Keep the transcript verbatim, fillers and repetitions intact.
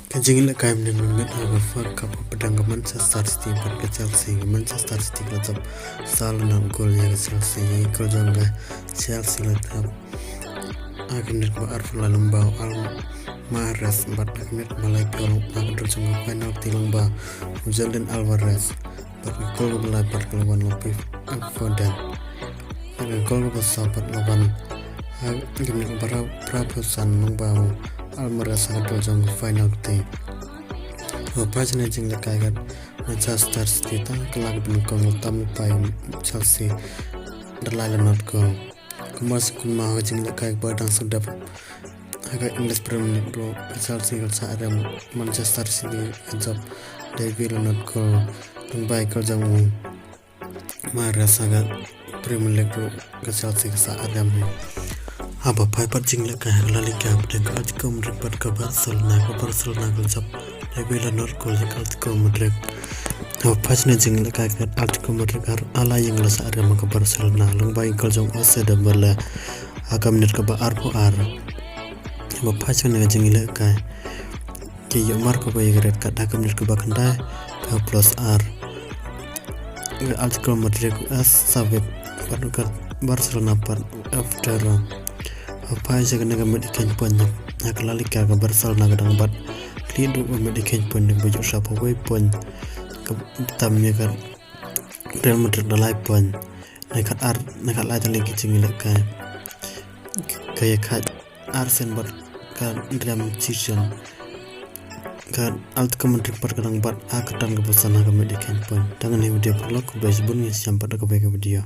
Ka jingïalehkai mynne mynmiet ha ka F A Cup hapdeng ka Manchester City bad ka Chelsea. Ka Manchester City ka la jop saw la nod gol ïa ka Chelsea. Ïa ka gol jong ka Chelsea la thep ha ka minit kaba arphew lai lyngba u Alvaro Morata bad ha ka minit kaba laiphew ha ka dor jong ka penalty lyngba u Julian Alvarez. Bad ka gol kaba lai pat ka la wan lyngba u Phil Foden. Bad ka gol kaba saw pat la wan ha ka minit kaba phra-, phraphew san lyngba u Alvarez ha ka dor jong ka penalty. Haba phai sha kane ka jingïalehkai ka Manchester City tang ka la ka banyngkong la tam lypa ïa ka Chelsea da lai la nod gol. Kumba sa kynmaw ha ka jingïalehkai kaba dang shu dep ha ka English Premier League ruh, ka Chelsea ka la sah riam, Manchester City ka jop da wei la nod gol. Lyngba ïa ka gol jong u Mahrez ha ka Premier League ruh ka Chelsea ka sah riam hi. Haba phai pat jingïalehkai ha ka La Liga hapdeng ka Atletico Madrid bad ka Barcelona, ka Barcelona ka la jop da wei la nod gol ïa ka Atletico Madrid. Haba phai sha kane ka jingïalehkai ka Atletico Madrid ar, ar la ïing la sah riam ha ka Barcelona lyngba ïa ka gol jong u Ousmane Dembele ha ka minit kaba arphew ar. Haba phai sha kane ka jingïalehkai ki ïoh mark ïa ka red card ha ka minit kaba khyndai phew plus ar. Ka Atletico Madrid u Asavit bad ka Barcelona pat u Efterro. Haba phai sha kane ka met ïakheiñ point ha ka La Liga ka Barcelona ka dang bat khlieh duh ka met ïakheiñ point kaba ïoh shaphew wei point, kaba tam ïa ka Real Madrid da lai point. Nangta ar, nangta lai tylli ki jingïalehkai ka ïakhaid ar sien bad ka riam shisien. Ka Atletico Madrid pat ka dang bat ha ka tan kaba san ha ka met ïakheiñ point. Tang kane ka video paralok, khublei shibun, ngin sa ïashem pat ha kawei ka video.